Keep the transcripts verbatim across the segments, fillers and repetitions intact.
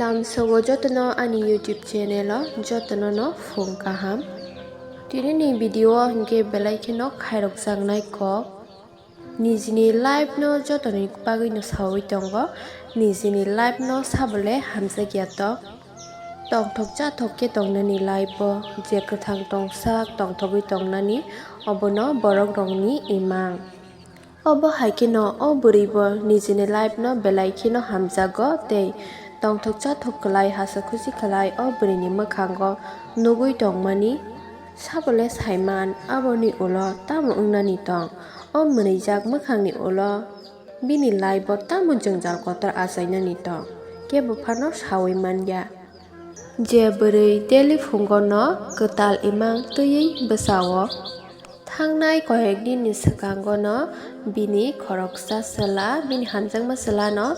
Lamsogo jotono ani YouTube channel o jotono no phung kaham. Tini ni video o hinkhe belai kheno khairokjaknai kok. Nijini life no jotoni bagwi no sawi tongo. Nijini life no sabole hamjakya tok. Tongthok chathok khe tongnani life o je kwthang tongsak tongthogwi tongnani obono borok rokni imang. Obo hai kheno o bwrwi bo nijini life no belai kheno hamjago tei tongthok chathok kwlai hasa khusi kwlai o bwrwi ni mwkhango nugwi tongmani. Sabole saiman aboni ulo tamo wngnani tong? O mwnwijak mwkhangni ulo bini life o tamo jwngjal kotor achainani tong? Kebo phano sawi manya. Je bwrwi daily phungo no kwtal imang twiwi bwsao. Thangnai koyek din ni swkango no bini khoroksa chwla, bini hamjakma chwla no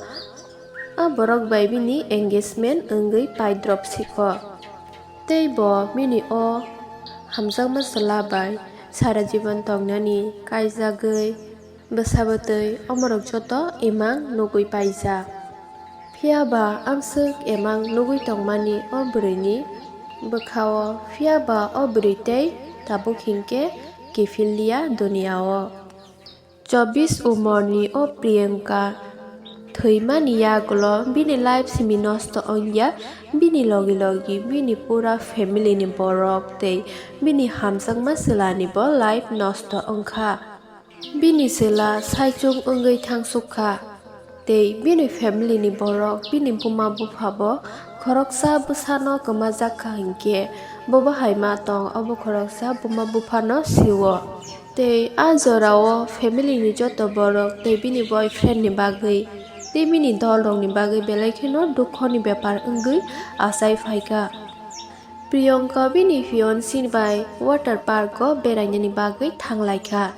a borok bai bini engagement wngwi paidrop sikho. Tei bo bini o hamjakma chwla bai sara jibon tongnani kaijagwi bwsa bwtwi omorok joto imang nugwi paijak. Phiya ba amswk imang nugwi tongmani o bwrwini bwkhao, phiya ba o bwrwi tei tabuk hinkhe kiphilliya duniya o. Chobbish umorni o Priyanka thwimani yagulo bini life simi nosto wngya, bini logi logi bini pura family ni borok tei bini hamjakma chwlani bo life nosto wngkha. Bini chwla saichung wngwi thangsukha. Tei bini family ni borok, bini buma bupha bo khoroksa bwsano kwmajak kha hinkhe, bobo hai ma tong, obo khoroksa buma buphano sio. Tei a jorao family ni joto borok tei bini boyfriend ni bagwi tei bini dol rokni bagwi belai kheno dukhoni bepar wngwi achai phaikha. Priyanka bini fiancé bai water park o berainani bagwi thanglaikha.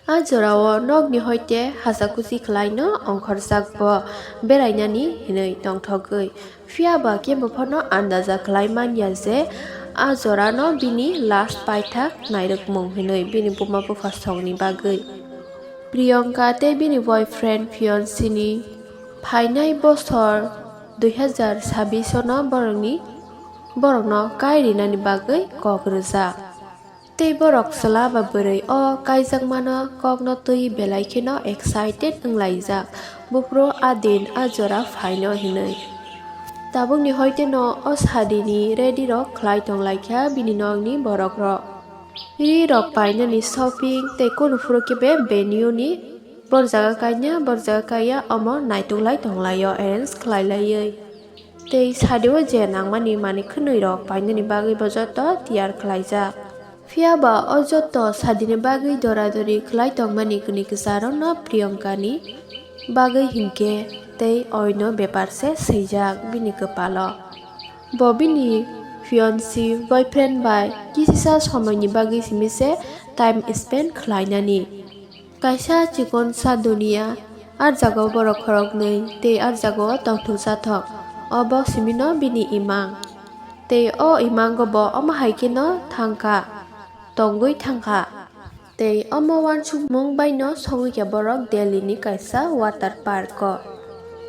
A jorao nokni hoite hachakuchi khlaino ongkhorjak bo berainani hinwi tongthogwi. Phiya ba kebo phano andaja khlai manya je a jorano bini last paithak nairwkmung hinwi bini buma bupha songni bagwi. Priyanka tei bini boyfriend fiancé ni phainai bosor dui hazar sabbish no borokni, borokno kai rinani bagwi kok rwjak. Tei borok chwla ba bwrwi o kaijakmano kokno twi belai kheno excited wnglaijak, buphuru a din a jora phaino hinwi. Tabukni hoiteno o sadini ready rok khlai tonglaikha bini nokni borokrok. Ri rok painani shopping tei kunu phuru khe be venue ni bor jaga kaina, bor jaga kaiya omo naituklai tonglaio arrange khlailaiwi. Tei sadeo je nangmani manwi khwnwi rok painani bagwi bo joto tiyar khlaijak. Phiya ba o joto sadini bagwi dora dori khlai tongmani kwnwi kwcharokno Priyanka ni bagwi hinkhe tei oino bepar se swijak bini kwpalo. Bo bini fiancé boyfriend bai kisisa somoini bagwi simi se time spend khlainani. Kaisa chikonsa duniya, ar jagao borok khoroknwi tei ar jagao tongthok chathok. Obo simino bini imang. Tei o imango bo omo hai kheno thangkha, tongwi thangkha. Tei omo uansukmung baino sogwi khe borok Delhi ni kaisa water park o.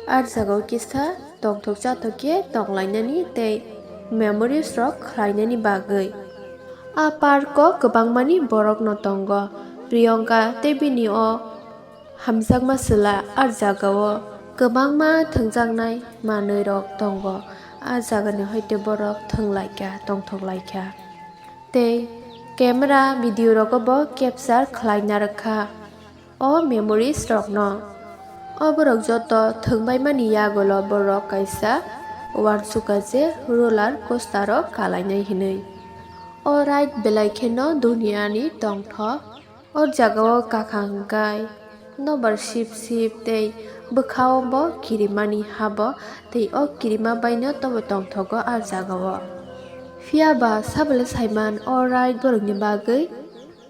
Ar jagao kisa tongthok chathok khe tonglainani tei memories rok khlainani bagwi. A park o kwbangmani borok no tongo. Priyanka tei bini o hamjakma chwla a jagao kwbangma thwngjaknai manwi rok tongo. A jagani hoite borok thwnglaikha, tongthok laikha. Tei camera video rogo bo capture khlaina rwkha o memories rokno. O borok joto thwngbaimani yagulo borok kaisa uansukha je roller coaster o kalainai hinwi. O ride belai kheno duniani tongthok. O jagao kakha hwnkhe nobar sip sip tei bwkhao bo kirimani habo tei o kirima baino tobo tongthogo a jagao. Phiya ba sabole saiman o ride borokni bagwi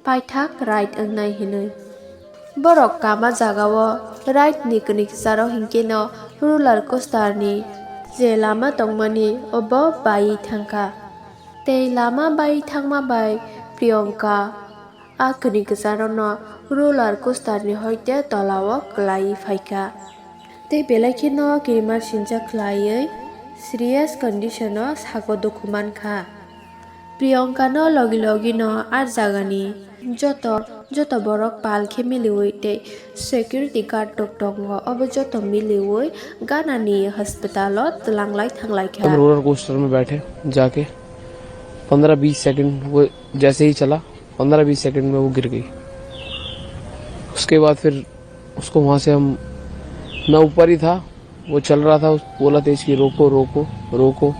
paithak ride wngnai hinwi. Borok kama jagao ride ni kwnwi kwcharo hinkhe no roller coaster ni je lama tongmani obo baiwi thangkha. Tei lama baiwi thangma bai Priyanka a kwnwi kwcharokno roller coaster ni hoite tolao kwlaiwi phaikha. Tei belai kheno kirima sinjak khlaiwi serious condition o sago dukhu mankha. Priyanka no logi logi no ar jagani joto, joto borok pal khe miliwi tei security guard rok tongo, obo joto miliwi Ghana ni hospital o twlanglai thanglaikha. हम roller coaster में बैठे जाके, पन्द्रह बीस सेकंड वो जैसे ही चला, पन्द्रह बीस सेकंड में वो गिर गई। उसके बाद फिर उसको वहाँ से हम, मैं ऊपर ही था, वो चल रहा था, बोला तेज कि रोको, रोको, रोको।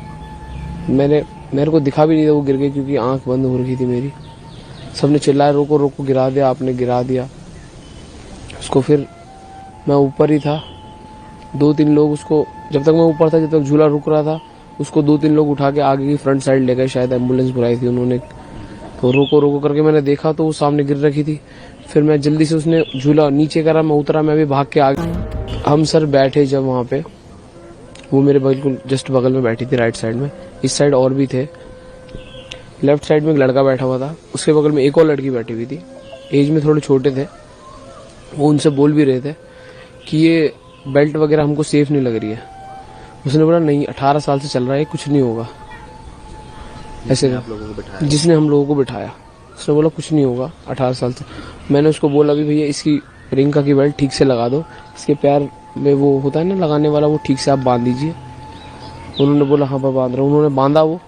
मैंने, मेरे को दिखा भी नहीं था वो गिर गई, क्योंकि आंख बंद हो रखी थी मेरी। सबने चिल्लाया, "रोको, रोको, गिरा दिया आपने, गिरा दिया उसको।" फिर मैं ऊपर ही था, दो तीन लोग उसको, जब तक मैं ऊपर था, जब तक झूला रुक रहा था, उसको दो तीन लोग उठा के आगे की फ्रंट साइड ले गए, शायद एम्बुलेंस बुलाई थी उन्होंने। तो रोको, रोको करके मैंने देखा तो वो सामने गिर रखी थी। फिर मैं जल्दी से, उसने झूला नीचे करा, मैं उतरा, मैं भी भाग के आगे। हम सर बैठे जब वहाँ पे, वो मेरे बिल्कुल जस्ट बगल में बैठी थी, राइट साइड में। इस साइड और भी थे, लेफ्ट साइड में एक लड़का बैठा हुआ था, उसके बगल में एक और लड़की बैठी हुई थी, एज में थोड़े छोटे थे। वो उनसे बोल भी रहे थे कि ये बेल्ट वगैरह हमको सेफ नहीं लग रही है। उसने बोला, "नहीं, अठारह साल से चल रहा है, कुछ नहीं होगा।" ऐसे जिसने आप लोगों को बिठाया? जिसने हम लोगों को बिठाया, उसने बोला, "कुछ नहीं होगा अठारह साल से।" मैंने उसको बोला भी, "भैया, इसकी, प्रियंका की बेल्ट ठीक से लगा दो, इसके पैर में वो होता है ना लगाने वाला, वो ठीक से आप बांध दीजिए।" उन्होंने बोला, "हाँ, मैं बांध रहा हूँ।" उन्होंने बांधा वो।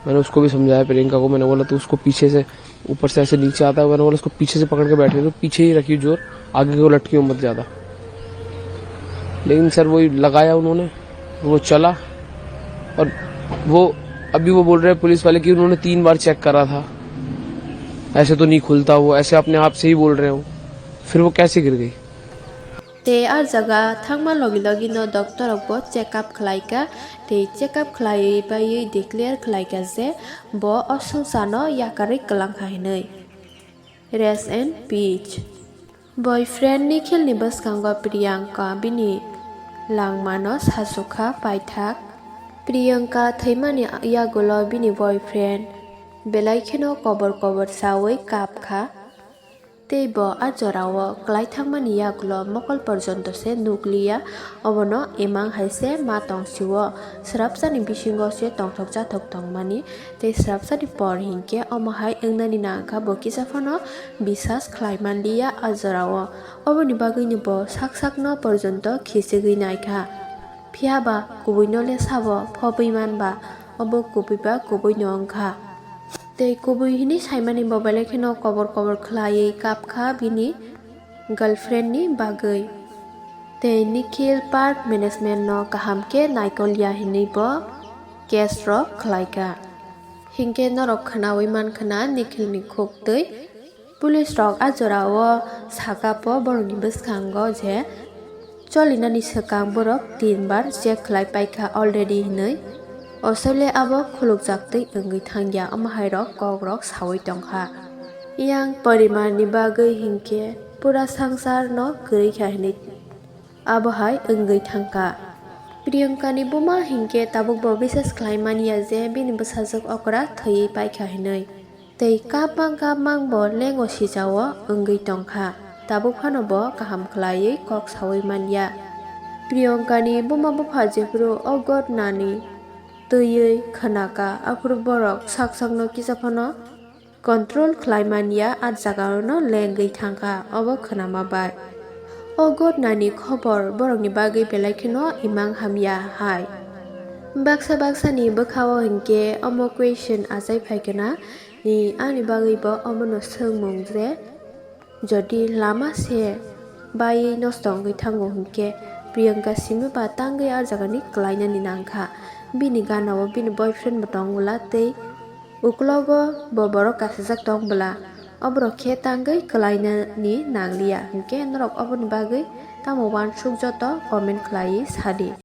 मैंने उसको भी समझाया, प्रियंका को, मैंने बोला, "तू उसको पीछे से, ऊपर से ऐसे नीचे आता है।" मैंने बोला, "उसको पीछे से पकड़ के बैठने दो, पीछे ही रखियो जोर, आगे को लटकियो मत ज़्यादा।" लेकिन सर, वही लगाया उन्होंने, वो चला। और वो, अभी वो बोल रहे हैं पुलिस वाले कि उन्होंने तीन बार चेक करा था, ऐसे तो नहीं खुलता वो, ऐसे अपने आप से ही बोल रहे हो, फिर वो कैसे गिर गई? Tei ah jaga thangma logi logi no doctor rok bo check up khlai kha, tei check up khlaiwi baiwi declare khlai kha je bo o swngcharno yakarwi kwlang kha hinwi. Rest in peace. Boyfriend Nikhil ni bwskango Priyanka bini langmano sachukha paithak. Priyanka thwimani yagulo bini boyfriend belai kheno kobor kobor chawi kap kha. Tei bo a jorao kwlai thangmani yagulo mokol porjonto se nukliya, obono imang hai se ma tong sio. Swrapsani bisingo se tongthok chathok tongmani, tei swrapsani por hinkhe omo hai wngnani nangkha, bo kisa phano bisas khlai manliya a jorao. Oboni bagwino bo sak sakno porjonto khichigwi naikha. Phiya ba kubuino le sabo phobwi manba, obo kubui ba kubuino wngkha. Tei kubui hinwi saimani bo belai kheno kobor kobor khlaiwi kap kha bini girlfriend ni bagwi. Tei Nikhil park management no kaham khe naikol ya hinwi bo case rok khlai kha. Hinkhe norok khwnawi man khna Nikhil ni khuk twi. Police rok a jorao saka po borokni bwskango je cholinani swkang borok tin bar check khlai paikha already hinwi. Osole abo khulukjaktwi wngwi thangya, omo hai rok kok rok sawi tongkha. Yang poribar ni bagwi hinkhe pura sangsar no kwrwi kha hinwi abo hai wngwi thangkha. Priyanka ni buma hinkhe tabuk bo bisas khlai manya je bini bwsajwk okra thwiwi paikha hinwi. Tei kapang kapang bo lengo sijao wngwi tongkha, tabuk phano bo kaham khlaiwi kok sawi manya. Priyanka ni buma bupha jephru o gotnani twiwi khwnakha, aphuru borok sak sakno kisa phano control khlai manya, a jagao no lengwi thangkha obo khwnama bai. O gotnani khobor borokni bagwi belai kheno imang hamya hai. Baksa baksani bwkhao hinkhe omo question achai phaikha na, Ni, ani bagwi bo omono swngmung je, jodi lama se baiwi nosto wngwi thango hinkhe, Priyanka simi ba tangwi a jagani kwlainani nangkha. Bini ganao bini boyfriend bo tong bwla tei uklogo bo borok kasijak tong bwla. Oborok khe tangwi kwlainani nangliya hinkhe norok oboni bagwi tamo uansuk joto comment khlaiwi sadi.